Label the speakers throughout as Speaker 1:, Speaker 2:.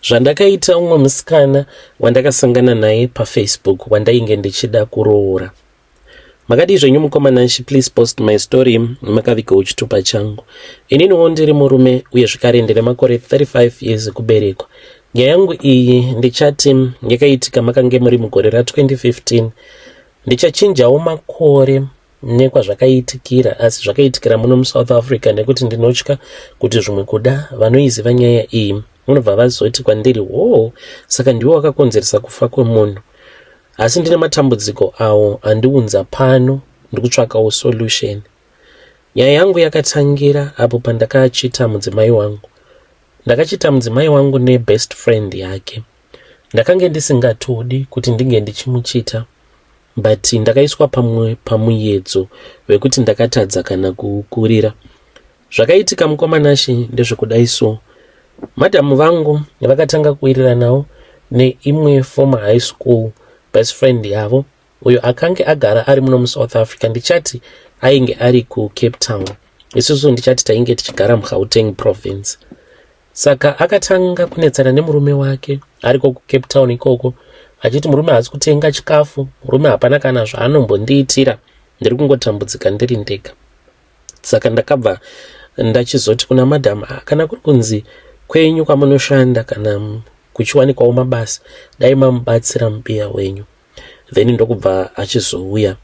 Speaker 1: Zvandakaita umwe musikana wandakasangana naye paFacebook wandainge ndichida kuroora. Makadii zvenyu mukoma Nashy, please post my story makavigawo chitupa changu. Ininiwo ndiri murume uye zvekare ndine makore 35 years ekuberekwa. Nyaya yangu iyi ndichati yakaitika makange muri mugore ra2015. Ndichachinjawo makore nekwazvakaitikira asi zvakaitikira muno muSouth Africa nekuti ndinotya kuti zvimwe kuda vanoiziva nyaya iyi vanobva vazoti kwandiri hoo saka ndiwe wakakonzeresa kufa kwemunhu asi ndine matambudziko awo andiunza pano ndikutsvakawo solution. Nyaya yangu yakatangira apo pandakachita mudzimai wangu. Ndakachita mudzimai wangu nebest friend yake. Ndakange ndisingatodi kuti ndinge ndichimuchita but ndakaiswa pamwe pamuyedzo wekuti ndakatadza kana kukurira. Zvakaitika mukoma Nashy ndezvekudai so. Madam vangu vakatanga kuwiriranawo neimwe former high school best friend yavo uyo akange agara ari muno muSouth Africa ndichati ainge ari kuCape Town. Isusu ndichati tainge tichigara muGauteng province. Saka akatanga kunetsana nemurume wake ariko kuCape Town ikoko achiti murume haasi kutenga chikafu, murume hapana kana zvaanombondiitira, ndiri kungotambudzika ndiri ndega. Saka ndakabva ndachizoti kuna madam, ah, kana kuri kunzi kwenyu kwamunoshanda kana kuchiwanikwawo mabasa dai mamubatsira mubiya wenyu. Then ndokubva achizouya.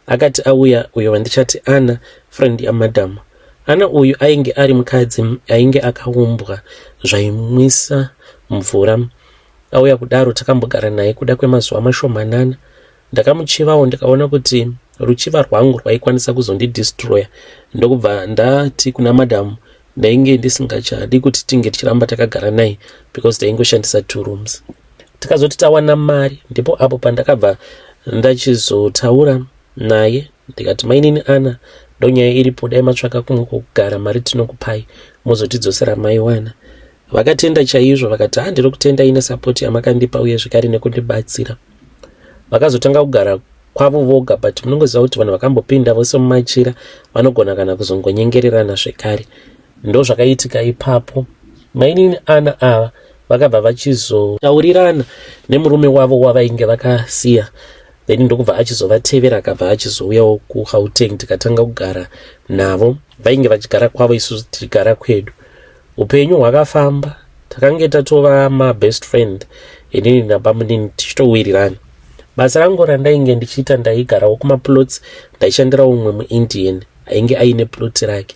Speaker 1: Akati auya uyo wandichati Ana, friend yamadam. Ana uyu ainge ari mukadzi ainge akaumbwa zvaimwisa mvura. Auya kudaro takambogara naye kuda kwemazuva mashomanana. Ndakamuchivawo ndikaona kuti ruchiva rwangu rwaikwanisa kuzondidestroya ndokubva ndati kuna madam ndainge ndisingachadi kuti tinge tichiramba takagara naye because taingoshandisa 2 rooms. Tikazoti tawana mari ndipo apo pandakabva ndachizotaura naye ndikati mainini Ana ndonyaya iripo dai matsvaka kumwe kwokugara mari tinokupai mozotidzosera maiwana. Vakatenda chaizvo vakati ha ndiri kutenda ine support yamakandipa uye zvekare nekundibatsira. Vakazotanga kugara kwavo voga but munongoziva kuti vanhu vakambopinda vose mumachira vanogona kana kuzongonyengererana zvekare. Ndozvakaitika ipapo. Mainini Ana ava vakabva vachizotaurirana nemurume wavo wavainge vakasiya then ndokubva achizovatevera akabva achizouyawo kuGauteng tikatanga kugara navo. Vainge vachigara kwavo isusu tichigara kwedu. Upenyu hwakafamba takange tatova mabest friend inini nabamunini tichitowirirana. Basa rangu randainge ndichiita ndaigarawo kumaplots ndaishandira umwe muIndian ainge aine plot rake.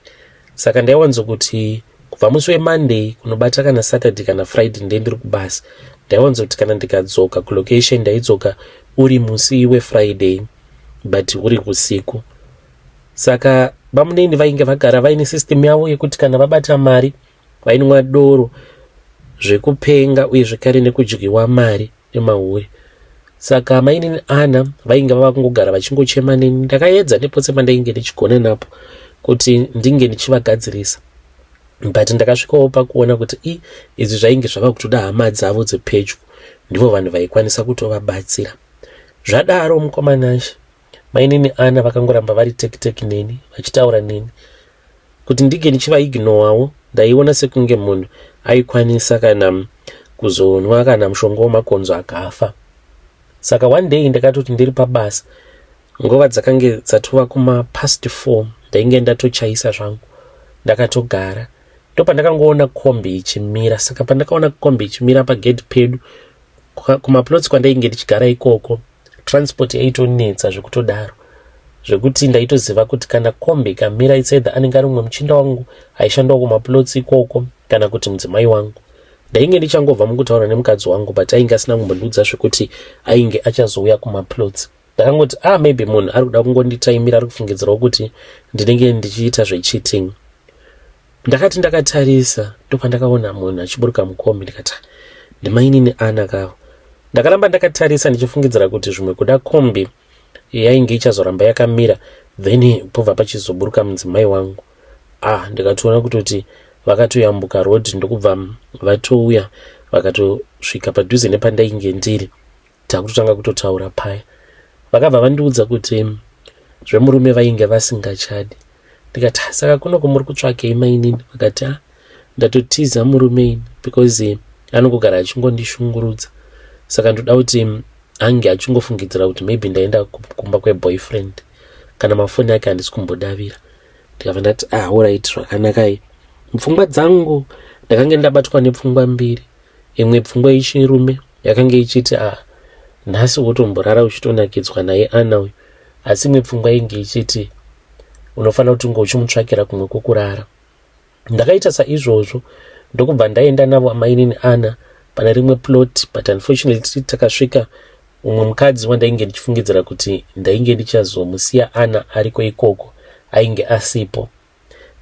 Speaker 1: Saka ndaiwanzokuti kubva musi weMonday kunobata kana Saturday kana Friday ndiye ndiri kubasa. Ndaiwanzoti kana ndikadzoka kulocation ndaidzoka uri musi weFriday but uri usiku. Saka bamunini vainge vagara vaine system yavo yekuti kana vabata mari vainwa doro zvekupenga uye zvekare nekudyiwa mari nemahure. Saka mainini Ana vainge vava kungogara vachingochema neni. Ndakaedza nepose pandainge ndichigona napo kuti ndinge ndichivagadzirisa but ndakasvikawo pakuona kuti i izvi zvainge zvava kutoda hama dzavo dzepedyo ndivo vanhu vaikwanisa kutovabatsira. Zvadaro mukoma Nashe mainini Ana vakangoramba vari tekiteki neni vachitaura neni kuti ndinge ndichivaignowawo. Ndaiona sekunge munhu aikwanisa kana kuzonwa kana mushonga wemakonzo akafa. Saka one day ndakatoti ndiri pabasa nguva dzakange dzatova kuma past 4 ndainge ndatochaisa zvangu ndakatogara ndopandakangoona kombi ichimira. Saka pandakaona kombi ichimira pagate pedu kumaplots kwandainge ndichigara ikoko transport yaitonetsa zvekutodaro zvekuti ndaitoziva kuti kana kombi ikamira it's either anenge ari mumwe muchinda wangu aishandawo kumaplots ikoko kana kuti mudzimai wangu. Ndainge ndichangobva mukutaura nemukadzi wangu but ainge asina kumbondiudza zvekuti ainge achazouya kumaplots. Ndakangoti maybe munhu ari kuda kungonditaimira ari kufungidzirawo kuti ndinenge ndichiita zvecheating. Ndakati ndakatarisa ndopandakaona munhu achiburuka mukombi ndikati ndimainini Ana kavo. Ndakaramba ndakatarisa ndichifungidzira kuti zvimwe kuda kombi yainge ichazoramba yakamira then pobva pachizoburuka mudzimai wangu. Ndikatoona kutoti vakatoyambuka road ndokubva vatouya vakatosvika padhuze nepandainge ndiri. Takutotanga kutotaura paya. Vakabva vandiudza kuti zvemurume vainge vasingachadi. Ndikati saka kuno kumuri kutsvakei mainini? Vakati ndatotiza murume ini because Anongogara achingondishungurudza, saka ndoda kuti ange achingofungidzira kuti maybe ndaenda kumba kweboyfriend. Kana mafoni ake handisi kumbodavira. Ndikabva ndati, "Ah, alright, zvakanakai." Mupfungwa dzangu ndakange ndabatwa nepfungwa mbiri. Imwe pfungwa yechirume yakange ichiti, "Ah, nhasi wotomborara uchitonakidzwa naye Ana uyu," asi imwe pfungwa inge ichiti, "Unofanira kuti unge uchimutsvakira kumwe kwokurara." Ndakaita saizvozvo, ndokubva ndaenda navo amainini Ana pane rimwe plot, but unfortunately takasvika, umwe mukadzi wandainge ndichifungidzira kuti ndainge ndichazomusiya Ana ariko ikoko ainge asipo.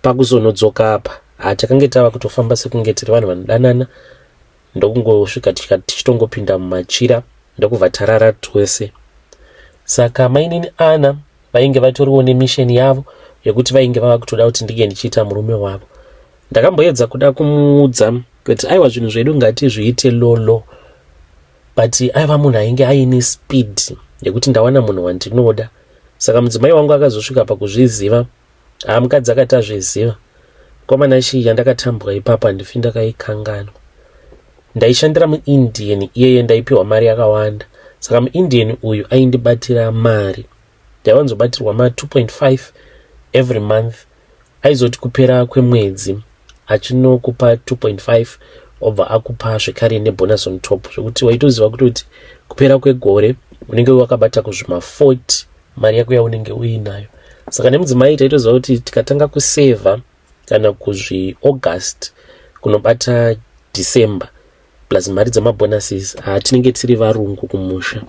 Speaker 1: Pakuzonodzoka apa, hatakange tava kutofamba sekunge tiri vanhu vanodanana, ndokungosvika tichitongopinda mumachira, ndokubva tarara twese. Saka mainini Ana vainge vatoriwo nemission yavo yekuti vainge vava kutoda kuti ndinge ndichiita murume wavo. Ndakamboedza kuda kumuudza kuti, "Aiwa, zvinhu zvedu ngatizviite lolo," but aiva munhu ainge aine speed yekuti ndawana munhu wandinoda. Saka mudzimai wangu akazosvika pakuzviziva. Haa, mukadzi akati azviziva komana, chii yandakatambwa ipapo handifi ndakaikanganwa. Ndaishandira muIndian iyeye, ndaipiwa mari yakawanda. Saka muIndian uyu aindibatira mari, ndaiwanzobatirwa ma2.5 every month. Aizoti kupera kwemwedzi achinokupa 2.5, obva akupa zvekare nebonus on top, zvekuti waitoziva kutoti kupera kwegore unenge wakabata kuzvima 40 mari yako yaunenge uinayo. Saka nemudzimai taitoziva kuti tikatanga kusevha kana kuzviAugust kunobata December, plus mari dzemabonuses, hatinenge tiri varungu kumusha.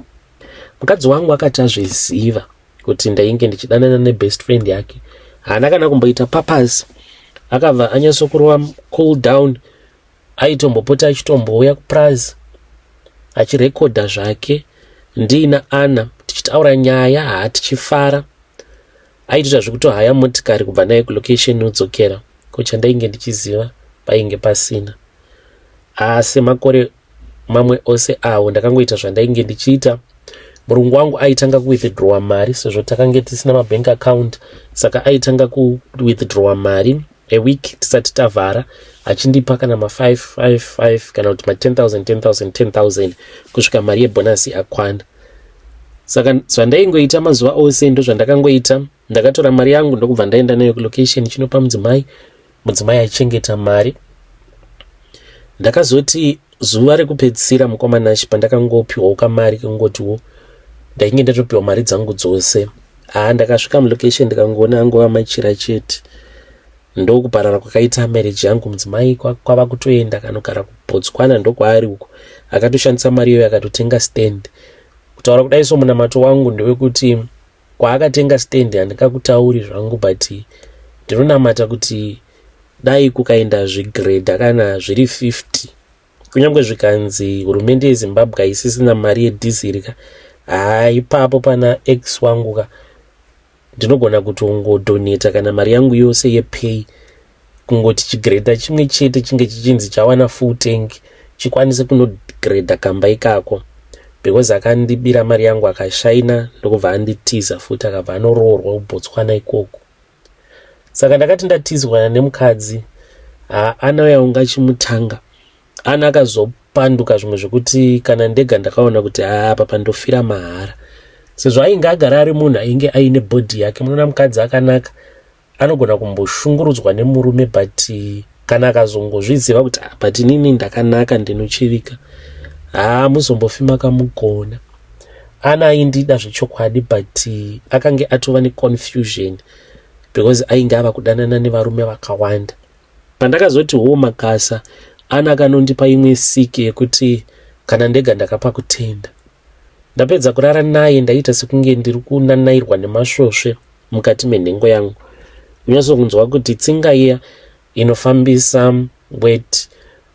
Speaker 1: Mukadzi wangu akati azviziva kuti ndainge ndichidanana nebest friend yake, haana kana kumboita papas, akabva anyatsokurova cool down. Aitombopota achitombouya kupurazi achirekodha zvake ndiina Ana, tichitaura nyaya, haa, tichifara. Aitoita zvekutohaya motikari kubva naye kulocation odzokera ko. Chandainge ndichiziva painge pasina. Asi makore mamwe ose awo ndakangoita zvandainge ndichiita. Murungu wangu aitanga kuwithdrawa mari, sezvo takange tisina mabank account, saka aitanga kuwithdrawa mari a week tisati tavhara, achindipa kana ma555 kana kuti ma10 000 10 000 10 000 kusvika mari yebhonasi akwana. Saka zvandaingoita mazuva ose ndo zvandakangoita. Ndakatora mari yangu, ndokubva ndaenda nayo kulocation, chinopa mudzimai. Mudzimai aichengeta mari. Ndakazoti zuva rekupedzisira, mukomanashi, pandakangopiwawo kamari kengotiwo ndainge ndatopiwa mari dzangu dzose, haa, ndakasvika mulocation ndikangoona angova machira chete. Ndokuparara kwakaita marriage yangu. Mudzimai kwava kutoenda kanogara kuBotswana, ndokwaari uko. Akatoshandisa mari iyoyo akatotenga stand. Kutaura kudai so, munamato wangu ndewekuti kwaakatenga stand handingakutauri zvangu, but ndinonamata kuti dai kukaenda zvigredha kana zviri 50, kunyange zvikanzi hurumende yeZimbabwe haisisina mari yedhiziri ka, haa, ipapo pana ex wangu ka ndinogona kutongodonata kana mari yangu yose yepay, kungoti chigredha chimwe chete chinge chichinzi chawana full tank, chikwanise kunogredha kamba ikako, because akandibira mari yangu, akashaina, ndokubva anditiza futi, akabva anoroorwa kuBotswana ikoko. Saka ndakati ndatizwa nemukadzi, Ana uya unga achimutanga. Ana akazopanduka zvimwe zvekuti kana ndega ndakaona kuti apa pandofira mahara, sezvo ainge agara ari munhu ainge aine body yake. Munoona mukadzi akanaka anogona kumboshungurudzwa nemurume, but kana akazongozviziva kuti, ah, but inini ndakanaka, ndinochivika, haa, muzombofi makamugona. Ana aindida zvechokwadi, but akange atova neconfusion because ainge ava kudanana nevarume vakawanda. Pandakazoti hoo makasa, Ana akanondipa imwe siki yekuti kana ndega ndakapa kutenda. Ndapedza kurara naye, ndaita sekunge ndiri kunanairwa nemasvosve mukati menhengo yangu, unyatsokunzwa kuti tsinga iya inofambisa wet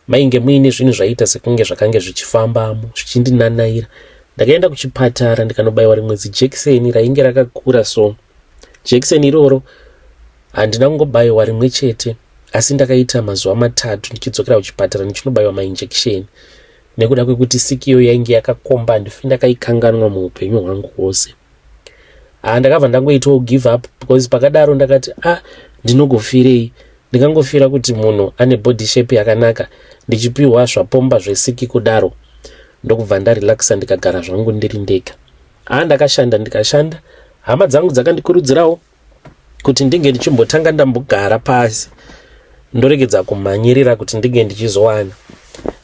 Speaker 1: mainge muine zvinhu zvaiita sekunge zvakange zvichifambamo zvichindinanaira. Ndakaenda kuchipatara, ndikanobayiwa rimwe zijekiseni rainge rakakura. So jekiseni iroro handina kungobayiwa rimwe chete, asi ndakaita mazuva 3 ndichidzokera kuchipatara ndichinobayiwa mainjection nekuda kwekuti siki iyo yainge yakakomba. Handifi ndakaikanganwa muupenyu hwangu hwose. Ha, ndakabva ndangoitawo give up because pakadaro ndakati, "Ah, ndinogofirei?" Ndingangofira kuti munhu ane body shape yakanaka ndichipiwa zvapomba zvesiki kudaro. Ndokubva ndarelaxa ndikagara zvangu ndiri ndega. Haa ndakashanda ndikashanda. Hama dzangu dzakandikurudzirawo kuti ndinge ndichimbotanga ndambogara pasi ndoregedza kumhanyirira kuti ndinge ndichizowana.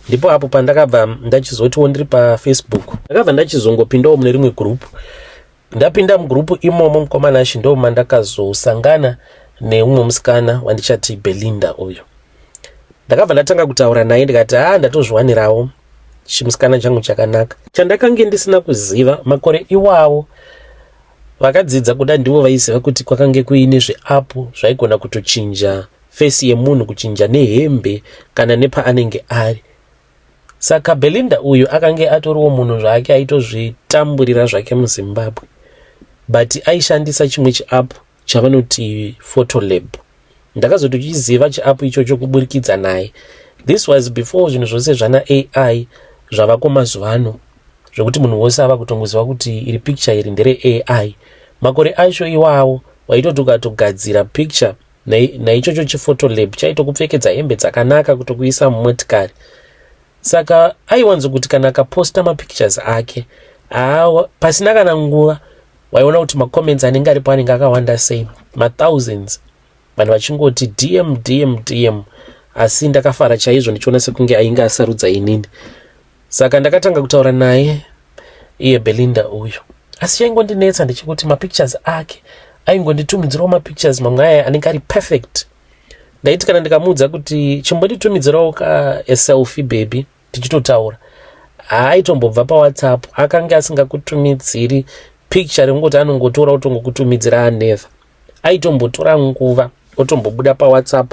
Speaker 1: Ndipo apo pandakabva ndachizotiwo ndiri paFacebook. Ndakabva ndachizongopindawo mune rimwe group. Ndapinda mugroup imomo mukoma Nashy ndo mandakazosangana neumwe musikana wandichati Belinda uyu. Ndakabva ndatanga kutaura naye ndikati haa ndatozviwanirawo chimusikana changu chakanaka. Chandakange ndisina kuziva makore iwawo vakadzidza kuda ndivo vaiziva kuti kwakange kuine zveapu zvaigona kutochinja fesi yemunhu kuchinja nehembe kana nepaanenge ari. Saka Belinda uyu akange atoriwo munhu zvake aitozvitamburira zvake muZimbabwe but aishandisa chimwe chiapp chavanoti Photolab. Ndakazotochiziva chiapp ichocho kuburikidza naye. This was before zvinhu zvose zvana AI zvavako mazuva ano zvekuti munhu wose ava kutongoziva kuti iri picture iri ndere AI. Makore acho iwawo waitoti ukatogadzira picture naichocho chiPhotolab chaitokupfekedza hembe dzakanaka kutokuisa mumotikari. Saka aiwanzokuti kana akaposta mapictures ake haa pasina kana nguva waiona kuti macomments anenge aripo anenge akawanda sei, mathousands, vanhu vachingoti DM DM DM. Asi ndakafara chaizvo ndichiona sekunge ainge asarudza inini. Saka ndakatanga kutaura naye iye Belinda uyu, asi chaingondinetsa ndechekuti mapictures ake aingonditumidzirawo mapictures mamwe aya anenge ari perfect. Ndaiti kana ndikamuudza kuti chimbonditumidzirawo ka selfie baby tichitotaura, haaitombobva paWhatsApp. Akange asingakutumidziri picture rekungoti anongotora otongokutumidzira, anever. Aitombotora nguva otombobuda paWhatsApp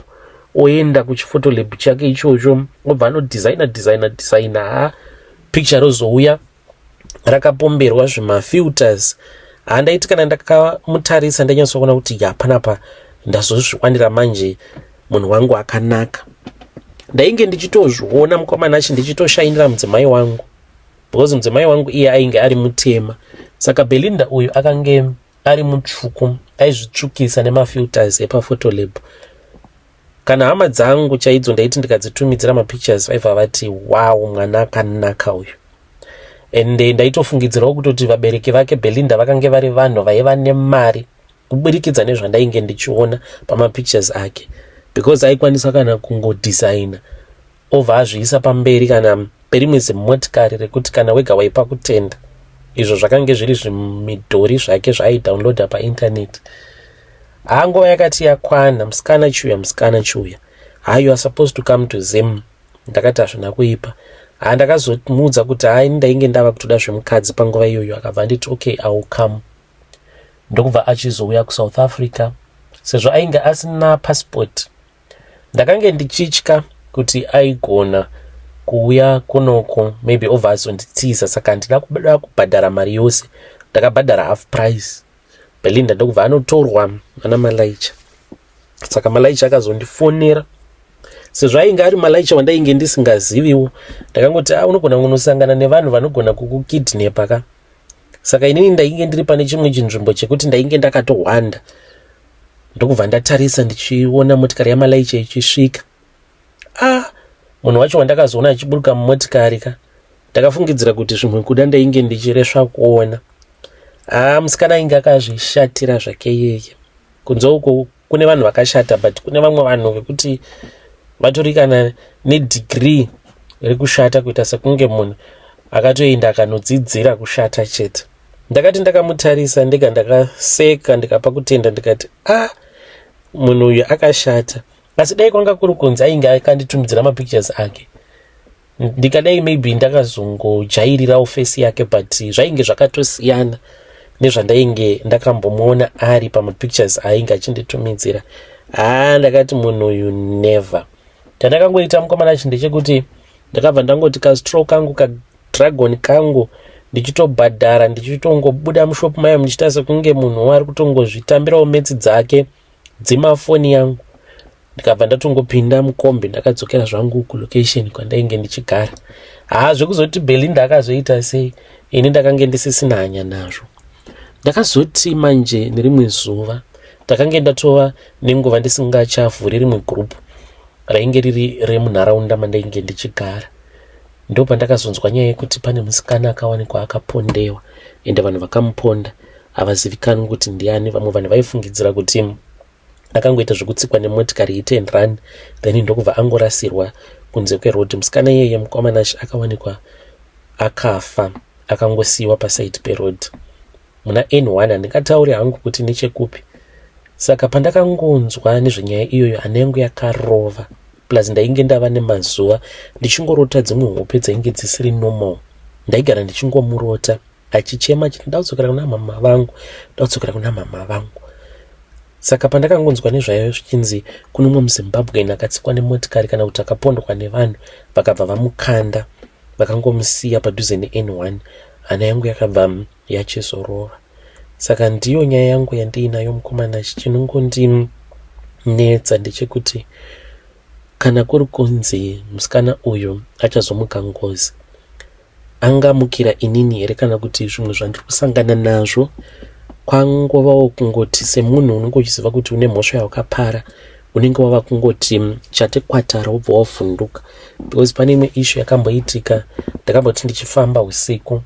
Speaker 1: oenda kuchiPhotolab chake ichocho, obva anodhizaina dhizaina dhizaina, ha picture rozouya rakapomberwa zvimafilters. Handaiti kana ndakamutarisa ndanyatsoona kuti ya panapa ndazozviwanira manje munhu wangu akanaka. Ndainge ndichitozviona mukomana achi ndichitoshainira mudzimai wangu because mudzimai wangu iye ainge ari mutema, saka Belinda uyu akange ari mutsvuku, aizvitsvukisa nemafilters epaPhotolab. Kana hama dzangu chaidzo ndaiti ndikadzitumidzira mapictures vaibva vati wow, mwana akanaka uyu. Ende ndaitofungidzirawo kutoti vabereki vake Belinda vakange vari vanhu vaiva nemari kuburikidza nezvandainge ndichiona pamapictures ake, because aikwanisa kana kungodhizaina obva azviisa pamberi kana perimwe zimotikari rekuti kana wega waipa kutenda. Izvo zvakange zviri zvimidhori zvake zvaaidownloada paintaneti. Haa nguva yakati yakwana, musikana chiuya, musikana chiuya, ha you are supposed to come to Zim. Ndakati hazvina kuipa. Ha ndakazomuudza kuti hai ndainge ndava kutoda zvemukadzi panguva iyoyo. Akabva anditi okay, I will come. Ndokubva achizouya kuSouth Africa. Sezvo ainge asina passport, ndakange ndichitya kuti aigona kuuya kunoko maybe obva azonditiza, saka handina kuda kubhadhara mari yose, ndakabhadhara half price. Belinda ndokubva anotorwa ana malaicha. Saka malaicha akazondifonera. Sezvo ainge ari malaicha wandainge ndisingaziviwo, ndakangoti a ah, unogona kunosangana nevanhu vanogona kukukidnepa ka. Saka inini ndainge ndiri pane chimwe chinzvimbo chekuti ndainge ndakatohwanda, ndokubva ndatarisa ndichiona motikari yamalaicha ichisvika. Ah, munhu wacho wandakazoona achiburuka mumotikari ka, ndakafungidzira kuti zvimwe kuda ndainge ndichiresva kuona. Ah, musikana ainge akazvishatira zvake iyeye. Kunze uko kune vanhu vakashata, but kune vamwe vanhu vekuti vatori kana nedegree rekushata, kuita sekunge munhu akatoenda akanodzidzira kushata chete. Ndakati ndakamutarisa ndega ndakaseka ndikapa kutenda ndikati ah, munhu uyu akashata, asi dai kwanga kuri kunzi ainge akanditumidzira mapictures ake ndikadai maybe ndakazongojairirawo fesi yake, but zvainge zvakatosiyana nezvandainge ndakambomuona ari pamapictures ainge achinditumidzira. Haa ndakati munhu uyu never. Chandakangoita mukomana achi ndechekuti ndakabva ndangoti kastroll kangu kadragon kangu ndichitobhadhara, ndichitongobuda mushopu mayo ndichiita sekunge munhu ari kutongozvitambirawo metsi dzake dzimafoni yangu. Ndikabva ndatongopinda mukombi, ndakadzokera zvangu kulocation kwandainge ndichigara. Haa zvekuzoti Belinda akazoita sei ini ndakange ndisisina hanya nazvo. Ndakazoti manje nerimwe zuva Ndakange ndatova nenguva ndisingachavhuri rimwe group rainge riri remunharaunda mandainge ndichigara. Ndopandakazonzwa nyaya yekuti pane musikana akawanikwa akapondewa, ende vanhu vakamuponda havazivikanwi kuti ndiani. Vamwe vanhu vaifungidzira kuti akangoita zvekutsikwa nemotikari, hit and run, then ndokubva angorasirwa kunze kweroad. Musikana iyeye, mukoma Nashe, akawanikwa akafa, akangosiyiwa paside peroad muna N1. Handingatauri hangu kuti nechekupi. Saka pandakangonzwa nezvenyaya iyoyo, hana yangu yakarova. Plus ndainge ndava nemazuva ndichingorota dzimwe hope dzainge dzisiri normal. Ndaigara ndichingomurota achichema achiti, "Ndaudzokera kuna mama vangu, ndaudzokera kuna mama vangu." Saka pandakangonzwa nezvayo zvichinzi kune umwe muZimbabwean akatsikwa nemotikari kana kuti akapondwa nevanhu, vakabva vamukanda, vakangomusiya padhuze neN1, hana yangu yakabva yachizorova. Saka ndiyo nyaya yangu yandiinayo, mukoma Nashe. Chinongondinetsa ndechekuti kana kuri kunzi musikana uyu achazomuka ngozi, angamukira inini here, kana kuti zvimwe zvandiri kusangana nazvo kwangovawo kungoti semunhu unenge uchiziva kuti une mhosva yawakapara, unenge wava kungoti chate kwatara, wobva wavhunduka? Because pane imwe issue yakamboitika. Ndakamboti ndichifamba usiku,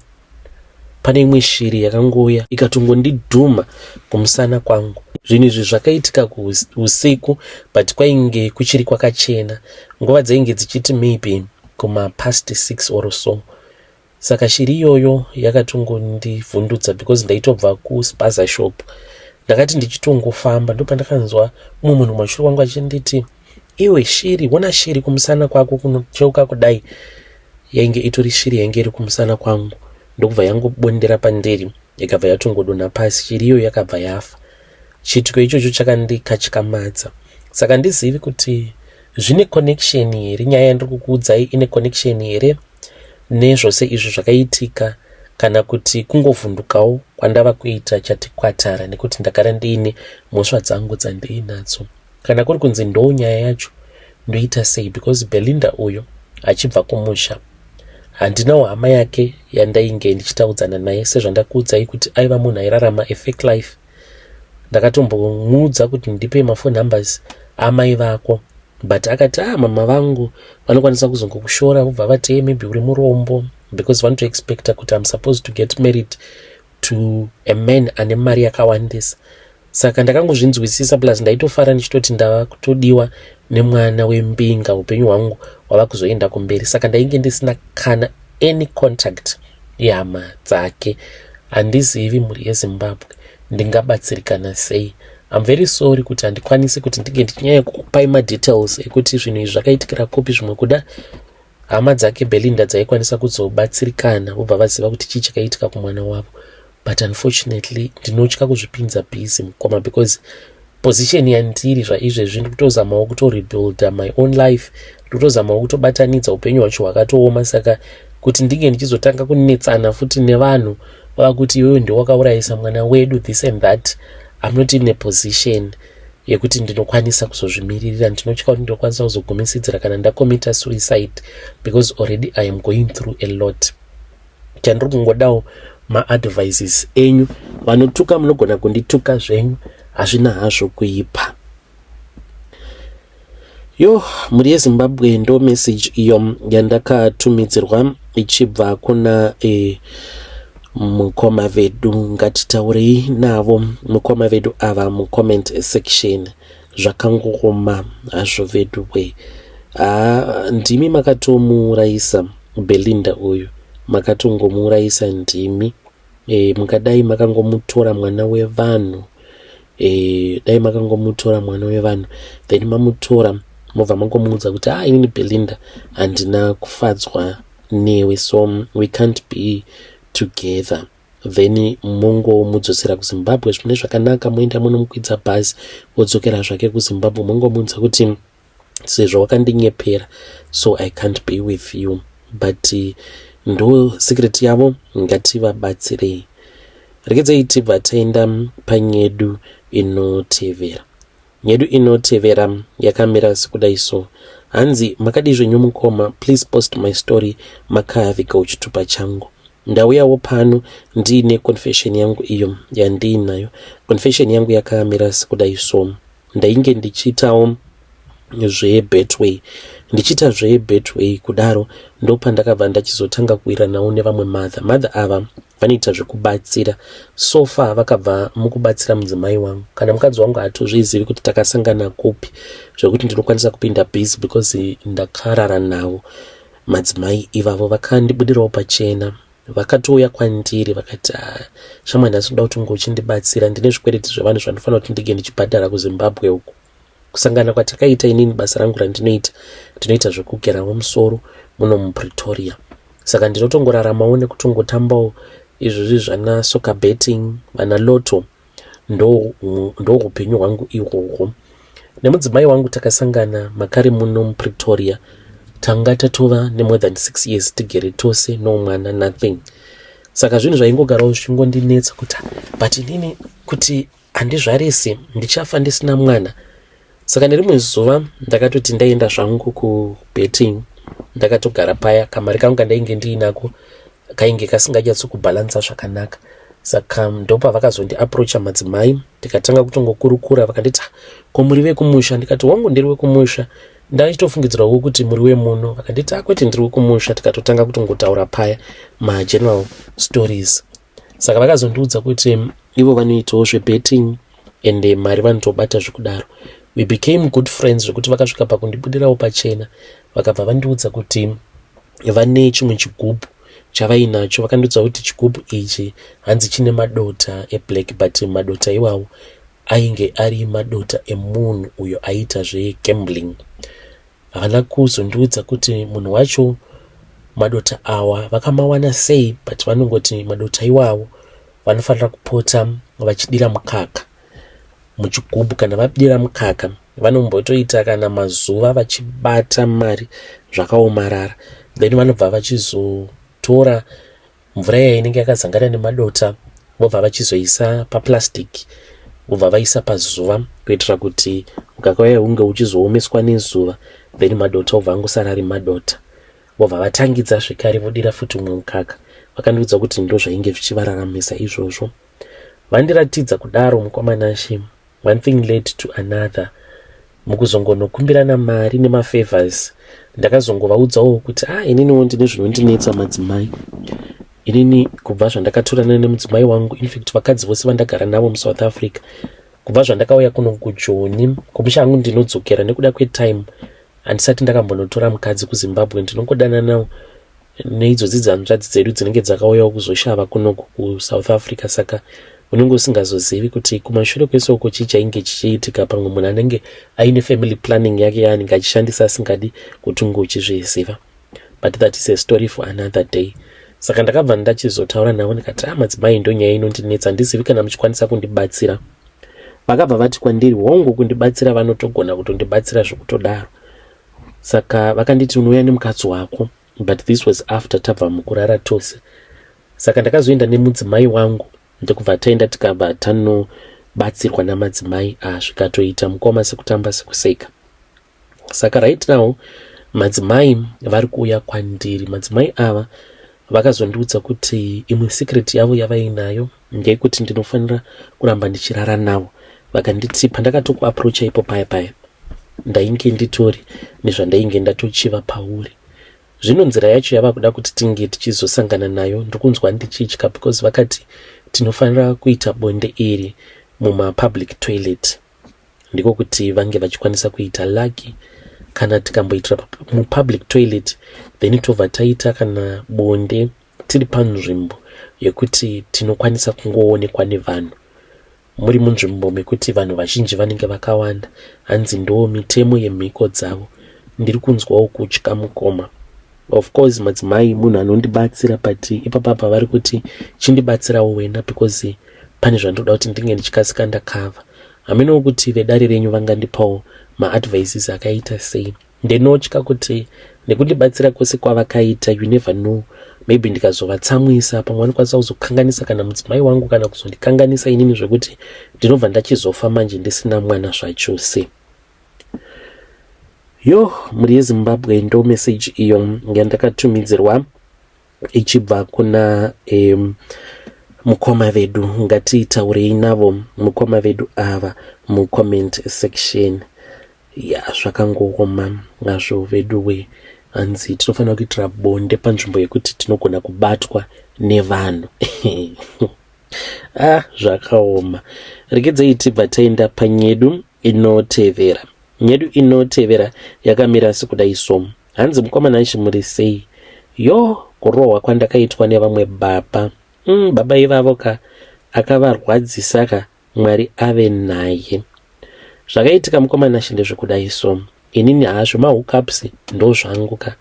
Speaker 1: pane imwe shiri yakangouya ikatongondidhuma kumusana kwangu. Zvinhu izvi zvakaitika usiku, but kwainge kuchiri kwakachena. Nguva dzainge dzichiti maybe kumapast 6 or so. Saka shiri iyoyo yakatongondivhundutsa because ndaitobva kuspaza shop. Ndakati ndichitongofamba, ndopandakanzwa umwe munhu kumashure kwangu achinditi, "Iwe, shiri, wona shiri kumusana kwako kunocheuka kudai." Yainge itori shiri yainge iri kumusana kwangu, ndokubva yangobondera pandiri, ikabva yatongodonha pasi. Shiri iyoyo yakabva yafa. Chiitiko ichocho chakandikatyamadza. Saka handizivi kuti zvine connection here, nyaya yandiri kukuudzai ine connection here nezvose izvi zvakaitika, kana kuti kungovhundukawo kwandava kuita chati kwatara nekuti ndagara ndiine mhosva dzangu dzandiinadzo. Kana kuri kunzi ndo nyaya yacho, ndoita sei? Because Belinda uyu achibva kumusha, handinawo hama yake yandainge ndichitaudzana naye. Sezvandakuudzai kuti aiva munhu airarama a fake life, ndakatombomuudza kuti ndipe maphone numbers amai vako, but akati, "Ah, mama vangu vanokwanisa kuzongokushora, vobva vati, 'Hey, maybe uri murombo,' because vanotoexpecta kuti I'm supposed to get married to a man ane mari yakawandisa." Saka ndakangozvinzwisisa. Plus ndaitofara ndichitoti ndava kutodiwa nemwana wembinga, upenyu hwangu hwava kuzoenda kumberi. Saka ndainge ndisina kana any contact yehama dzake. Handizivi, mhuri yeZimbabwe, ndingabatsirikana sei. I'm very sorry kuti handikwanisi kuti ndinge ndichinyanya kukupai madetails ekuti zvinhu izvi zvakaitikira kupi. Zvimwe kuda hama dzake Belinda dzaikwanisa kuzobatsirikana, vobva vaziva kuti chii chakaitika kumwana wavo, but unfortunately ndinotya kuzvipinza busy, mukoma, because position yandiri zvaizvezvi, ndiri kutozamawo kutorebuilda my own life, ndiri kutozamawo kutobatanidza upenyu hwacho hwakatooma. Saka kuti ndinge ndichizotanga kunetsana futi nevanhu vava kuti iwewe ndiwakaurayisa mwana wedu, this and that, I'm not in a position yekuti ndinokwanisa kuzozvimiririra. Ndinotya kuti ndinokwanisa kuzogumisidzira kana ndacommita suicide, because already I am going through a lot. Chandiri kungodawo maadvices enyu. Vanotuka munogona kundituka zvenyu, hazvina hazvo kuipa. Yo, mhuri yeZimbabwe, ndo message iyo yandakatumidzirwa ichibva kuna mukoma vedu. Ngatitaurei navo mukoma vedu ava mucomment section. Zvakangooma hazvo vedu we. Haa, ndimi makatomuurayisa Belinda uyu, makatongomuurayisa ndimi. Mungadai makangomutora mwana wevanhu, dai makangomutora mwana wevanhu, then mamutora, mobva mangomuudza kuti, "Ah, inini Belinda handina kufadzwa newe, so we can't be together," then mongomudzosera kuZimbabwe zvine zvakanaka. Moenda munomukwidza bhazi, wodzokera zvake kuZimbabwe. Mongomuudza kuti sezvo wakandinyepera, so I can't be with you. But ndo secret yavo, ngativabatsirei. Regedzai tibva taenda panyedu inotevera. Nyedu inotevera yakamira sekudai so. Hanzi, "Makadii zvenyu mukoma? Please post my story makaviga chitupa changu." Ndauyawo pano ndiine confession yangu iyo yandiinayo. Confession yangu yakamira sekudai so. Ndainge ndichiitawo zvebetway ndichiita zvebetway kudaro ndopandakabva ndachizotanga kuwiranawo nevamwe mother mother ava vanoita zvekubatsira so far vakabva mukubatsira mudzimai wangu kana mukadzi wangu hatozvizivi kuti takasangana kupi zvekuti ndinokwanisa kupinda busy because ndakarara navo madzimai ivavo vakandibudirawo pachena vakatouya kwandiri vakati ah, shamwari nhasi ndoda kuti unge uchindibatsira ndine zvikwereti zvevanhu zvandinofanira kuti ndinge ndichibhadhara kuzimbabwe uku kusangana kwatakaita inini basa rangu randinoita ndinoita zvekugerawo musoro muno mupretoria saka ndinotongoraramawo nekutongotambawo izvozvi zvana soccer betting vana lotto ndo upenyu hwangu ihwohwo nemudzimai wangu takasangana makare muno mupretoria tanga tatova nemore than six years tigere tose no mwana nothing saka zvinhu zvaingogarawo zvichingondinetsa kuti but inini kuti handizvarisi ndichafa ndisina mwana saka nerimwe zuva ndakatoti ndaenda zvangu kubetting ndakatogara paya kamari kangu kandainge ndiinako kainge kasinganyatso kubhalansa zvakanaka saka ndopavakazondiapproacha madzimai tikatanga kutongokurukura vakanditi ah, ko muri vekumusha ndikati wangu ndiri wekumusha ndachitofungidzirawo kuti muri wemuno vakanditi akwete ah, ndiri wekumusha tikatotanga kutongotaura paya mageneral stories saka vakazondiudza kuti ivo vanoitawo zvebetting ende mari vanotobata zvekudaro we became good friends zvekuti vakasvika pakundibudirawo pachena vakabva vandiudza kuti vane chimwe chigubhu chavainacho vakandiudza kuti chigubhu ichi hanzi chine madota eblack but madota iwawo ainge ari madota emunhu uyo aiita zvegambling havana kuzondiudza kuti munhu wacho madota awa vakamawana sei but vanongoti madota iwawo vanofanira kupota vachidira mukaka muchigubhu kana vadira mukaka vanombotoita kana mazuva vachibata mari zvakaomarara then vanobva vachizotora mvura iya inenge yakazangana nemadota vobva vachizoisa paplastic vobva vaisa pazuva kuitira kuti mukaka uya unge uchizoomeswa nezuva then madota obva angosara ari madota vobva vatangidza zvekare vodira futi umwe mukaka vakandiudza kuti ndo zvainge zvichivararamisa izvozvo vandiratidza kudaro mukoma Nashe one thing led to another mukuzongonokumbirana mari nemafavors ndakazongovaudzawo kuti ah ininiwo ndine zvinondinetsa madzimai inini kubva zvandakatorana nemudzimai wangu infact vakadzi vose vandagara navo musouth africa kubva zvandakauya kuno kujoni kumusha hangu ndinodzokera nekuda kwetime handisati ndakambonotora mukadzi kuzimbabwe ndinongodana nawo neidzodzi dzanzvadzi dzedu dzinenge dzakauyawo kuzoshava kunoku kusouth africa saka unenge usingazozivi kuti kumashure kwese uko chii chainge chichiitika pamwe munhu anenge aine family planning yake yaanenge achishandisa asingadi kuti unge uchizviziva but that is a story for another day saka ndakabva ndachizotaura navo ndikati ah madzimai ndo nyaya inondinetsa handizivi kana muchikwanisa kundibatsira vakabva vati kwandiri hongu kundibatsira vanotogona kutondibatsira zvekutodaro saka vakanditi unouya nemukadzi wako but this was after tabva mukurara tose saka ndakazoenda nemudzimai wangu ndokubva taenda tikabva tanobatsirwa namadzimai zvikatoita mukoma sekutamba sekuseka saka right now madzimai vari kuuya kwandiri madzimai ava vakazondiudza kuti imwe secret yavo yavainayo ndeyekuti ndinofanira kuramba ndichirara navo vakanditi pandakatokuapproacha ipo paya paya ndainge nditori nezvandainge ndatochiva pauri zvino nzira yacho yava kuda kuti tinge tichizosangana nayo ndiri ndichitya because vakati tinofanira kuita bonde iri mumapublic toilet ndiko kuti vange vachikwanisa kuita lucky kana tikamboitira mupublic toilet then tobva taita kana bonde tiri panzvimbo yekuti tinokwanisa kungoonekwa nevanhu muri munzvimbo mekuti vanhu vazhinji vanenge vakawanda hanzi ndo mitemo yemhiko dzavo ndiri kunzwawo kutya mukoma of course madzimai munhu anondibatsira but ipapapa vari kuti chindibatsirawo wena because pane zvandoda kuti ndinge ndichikasika ndakavha hamenowo kuti vedare renyu vangandipawo maadvices akaita sei ndinotya kuti nekundibatsira kwose kwavakaita you never know maybe ndikazovatsamwisa pamwe vanokwanisa kuzokanganisa kana mudzimai wangu kana kuzondikanganisa inini zvekuti ndinobva ndachizofa manje ndisina mwana zvachose yo mhuri yezimbabwe ndo message iyo yandakatumidzirwa. Ichibva kuna mukoma vedu. Ngatitaurei navo mukoma vedu ava mucomment section. Ya, zvakangooma nazvo veduwe. Hanzi tinofanira kuitira bonde panzvimbo yekuti tinogona kubatwa nevanhu. Ah, zvakaoma. Regedzei tibva taenda panyedu inotevera. Nyedu inotevera yakamira sekudai so. Hanzi, "Mukoma Nashe, muri sei? Yo, kurohwa kwandakaitwa nevamwe baba, baba ivavo ka, akavarwadzisa ka. Mwari ave naye. Zvakaitika, mukoma Nashe, ndezvekudai so. Inini hazvo mahookups ndo zvangu ka.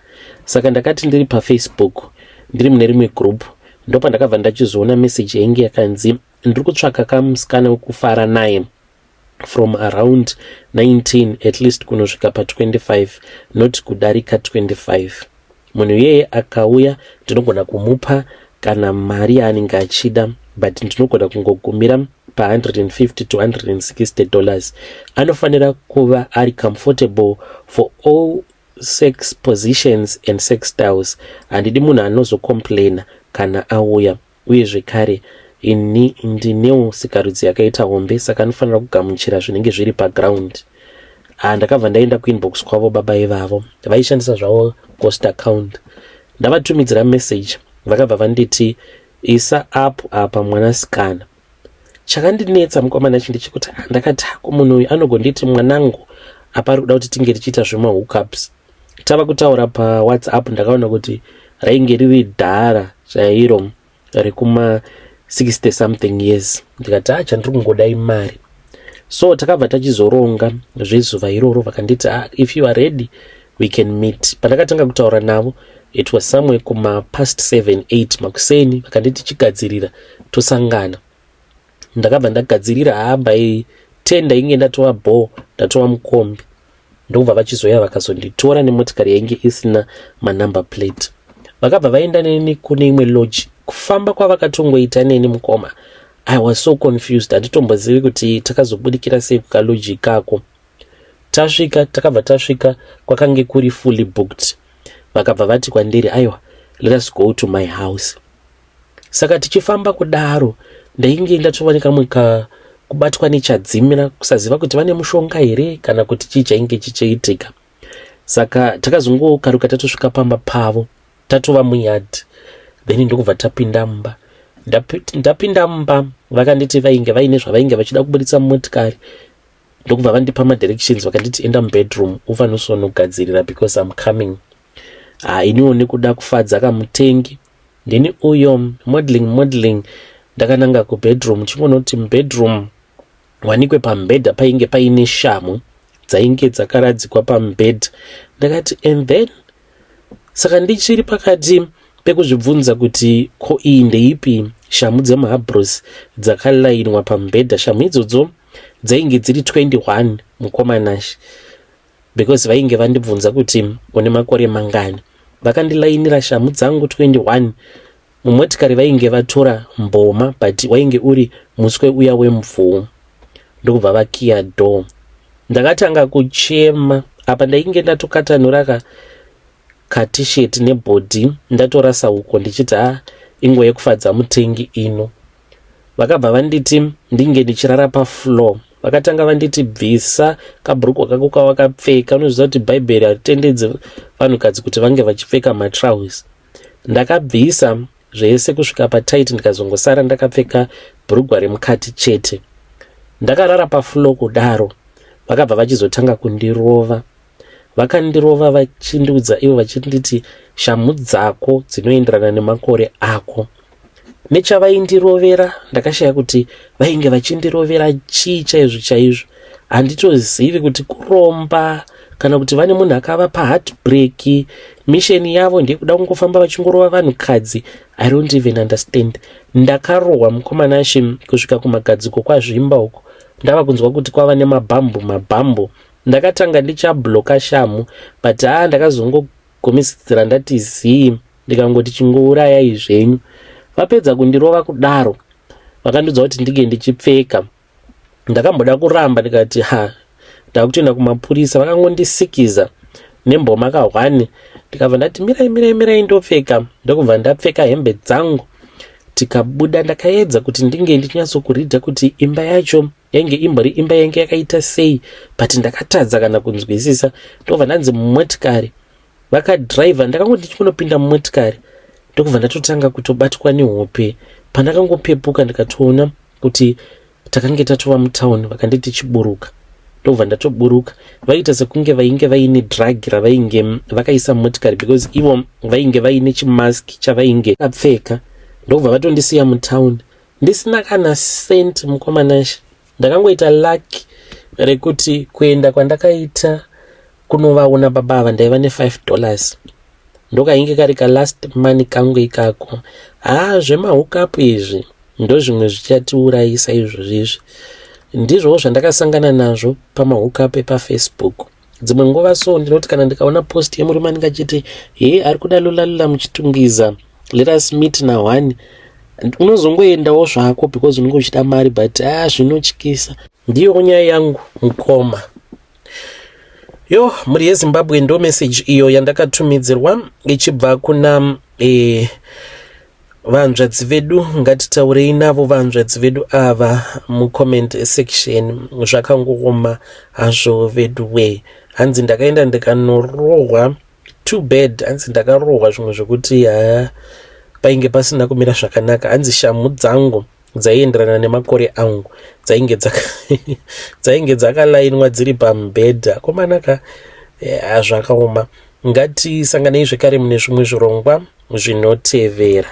Speaker 1: Saka ndakati ndiri paFacebook, ndiri mune rimwe group, ndopandakabva ndachizoona message yainge yakanzi, 'Ndiri kutsvaka kamusikana wekufara naye from around 19 at least kunosvika pa25, not kudarika 25. Munhu iyeye akauya, ndinogona kumupa kana mari yaanenge achida, but ndinogona kungogumira pa150 to $160. Anofanira kuva ari comfortable for all sex positions and sex styles. Handidi munhu anozocomplaina kana auya. Uye zvekare ini ndinewo sikarudzi yakaita hombe, saka anofanira kugamuchira zvinenge zviri paground.' Ah, ndakabva ndaenda kuinbox kwavo. Baba ivavo vaishandisa zvavo ghost account. Ndavatumidzira message, vakabva vanditi, 'Isa app apa, mwanasikana.' Chakandinetsa, mukomana, chi ndechekuti ndakati, ko munhu uyu anogonditi mwanangu apa ari kuda kuti tinge tichiita zvemahookups? Tava kutaura paWhatsApp, ndakaona kuti rainge riri dhara chairo rekuma 60 something years. Ndikati, "A, chandiri kungoda imari." So takabva tachizoronga zvezuva iroro. Vakanditi, "Ah, if you are ready, we can meet." Pandakatanga kutaura navo, it was somewhere kuma past 7 8 makuseni. Vakanditi, "Chigadzirira, tosangana." Ndakabva ndagadzirira. Haa, by 10 ndainge ndatova bho, ndatova mukombi. Ndokubva vachizoya, vakazonditora nemotikari yainge isina manumber plate. Vakabva vaenda neni kune imwe lodge. Kufamba kwavakatongoita neni, mukoma, I was so confused. Handitombozivi kuti takazobudikira sei kukalodge ikako. Tasvika, takabva tasvika, kwakange kuri fully booked. Vakabva vati kwandiri, "Aiwa, let us go to my house." Saka tichifamba kudaro, ndainge ndatova nekamwe kubatwa nechadzimira, kusaziva kuti vane mushonga here kana kuti chii chainge chichiitika. Saka takazongokaruka tatosvika pamba pavo, tatova muyard. Then ndokubva tapinda mumba. Ndapinda mumba, vakanditi vainge vaine zvavainge vachida kubuditsa mumotikari, ndokubva vandipa madirections. Vakanditi, "Enda mubedroom, ufanosonogadzirira because I'm coming." Ha, iniwo nekuda kufadza kamutengi, ndini uyo modeling modeling, ndakananga kubedroom. Chingonoti mubedroom wanikwe pamubhedha painge paine shamhu dzainge dzakaradzikwa pamubhedha. Ndakati, and then saka ndichiri pakati pekuzvibvunza kuti ko iyi ndeipi shamhu dzemahabros dzakalainwa pamubhedha. Shamhu idzodzo dzainge dziri 21, mukoma Nashe, because vainge vandibvunza kuti une makore mangani. Vakandilainira shamhu dzangu 21. Mumotikari vainge vatora mboma, but wainge uri muswe uya wemvuu. Ndokubva vakiya door. Ndakatanga kuchema. Apa ndainge ndatokatanura ka kaT-shirt nebhodhi, ndatorasa uko, ndichiti, "Ha, inguva yekufadza mutengi ino." Vakabva vanditi ndinge ndichirara pafloor. Vakatanga vanditi, "Bvisa kabhurukwa kako kawakapfeka. Unoziva kuti Bhaibheri haritendedzi vanhukadzi kuti vange vachipfeka matrousers." Ndakabvisa zvese kusvika patight, ndikazongosara ndakapfeka bhurugwa remukati chete. Ndakarara pafloor kudaro. Vakabva vachizotanga kundirova. Vakandirova vachindiudza ivo vachinditi, "Shamhu dzako dzinoenderana nemakore ako." Nechavaindirovera, ndakashaya kuti vainge vachindirovera chii chaizvo chaizvo. Handitozivi kuti kuromba kana kuti vane munhu akavapa heartbreak. Mission yavo ndeyekuda kungofamba vachingorova vanhukadzi. I don't even understand. Ndakarohwa, mukoma Nashe, kusvika kumagadziko kwazvimba uko. Ndava kunzwa kuti kwava nemabhambu mabhambu. Ndakatanga ndichabloka shamhu, but haa, ndakazongogumisira ndati zii, ndikangoti, "Chingourayai zvenyu." Vapedza kundirova kudaro, vakandiudza kuti ndinge ndichipfeka. Ndakamboda kuramba, ndikati, "Ha, ndakutoenda kumapurisa." Vakangondisikiza. Nemboma kahwani. Ndikabva ndati mirai, mirai, mirai, ndopfeka. Ndokubva ndapfeka hembe dzangu, tikabuda. Ndakaedza kuti ndinge ndichinyatsokuridha kuti imba yacho yainge imbori imba yainge yakaita sei, but ndakatadza kana kunzwisisa. Ndobva ndanzi mumotikari, vakadhiraivha. Ndakangoti ndichingonopinda mumotikari, ndokubva ndatotanga kutobatwa nehope. Pandakangopepuka, ndikatoona kuti takange tatova mutauni. Vakanditi chiburuka, ndobva ndatoburuka. Vaita sekunge vainge vaine drug ravainge vakaisa mumotikari, because ivo vainge vaine chimask chavainge kapfeka. Ndobva vatondisiya mutauni ndisina kana cent. Mukoma Nashe, ndakangoita lucky rekuti kuenda kwandakaita kunovaona baba ava, ndaiva ne$5. Ndokainge kari kalast money kangu ikako. Haa, zvemahookup izvi ndozvimwe zvichatiurayisa izvozvizvi. Ndizvowo zvandakasangana nazvo pamahookup epaFacebook. Dzimwe nguva so ndinoti kana ndikaona post yemurume anenge achiti, "He, ari kuda lulalula muChitungwiza, let us meet na1," unozongoendawo zvako because unenge uchida mari, but a zvinotyisa. Ndiyo nyaya yangu, mukoma. Yo, mhuri yeZimbabwe, ndo message iyo yandakatumidzirwa ichibva kuna vanzvadzi vedu. Ngatitaurei navo vanzvadzi vedu ava mucomment section. Zvakangooma hazvo vedu we. Hanzi ndakaenda ndikanorohwa too bad. Hanzi ndakarohwa zvimwe zvokuti ha, painge pasina kumira zvakanaka. Hanzi shamhu dzangu dzaienderana nemakore angu, dzainge dzakalainwa dziri pamubhedha. Komanaka, zvakaoma. Ngatisanganei zvekare mune zvimwe zvirongwa zvinotevera.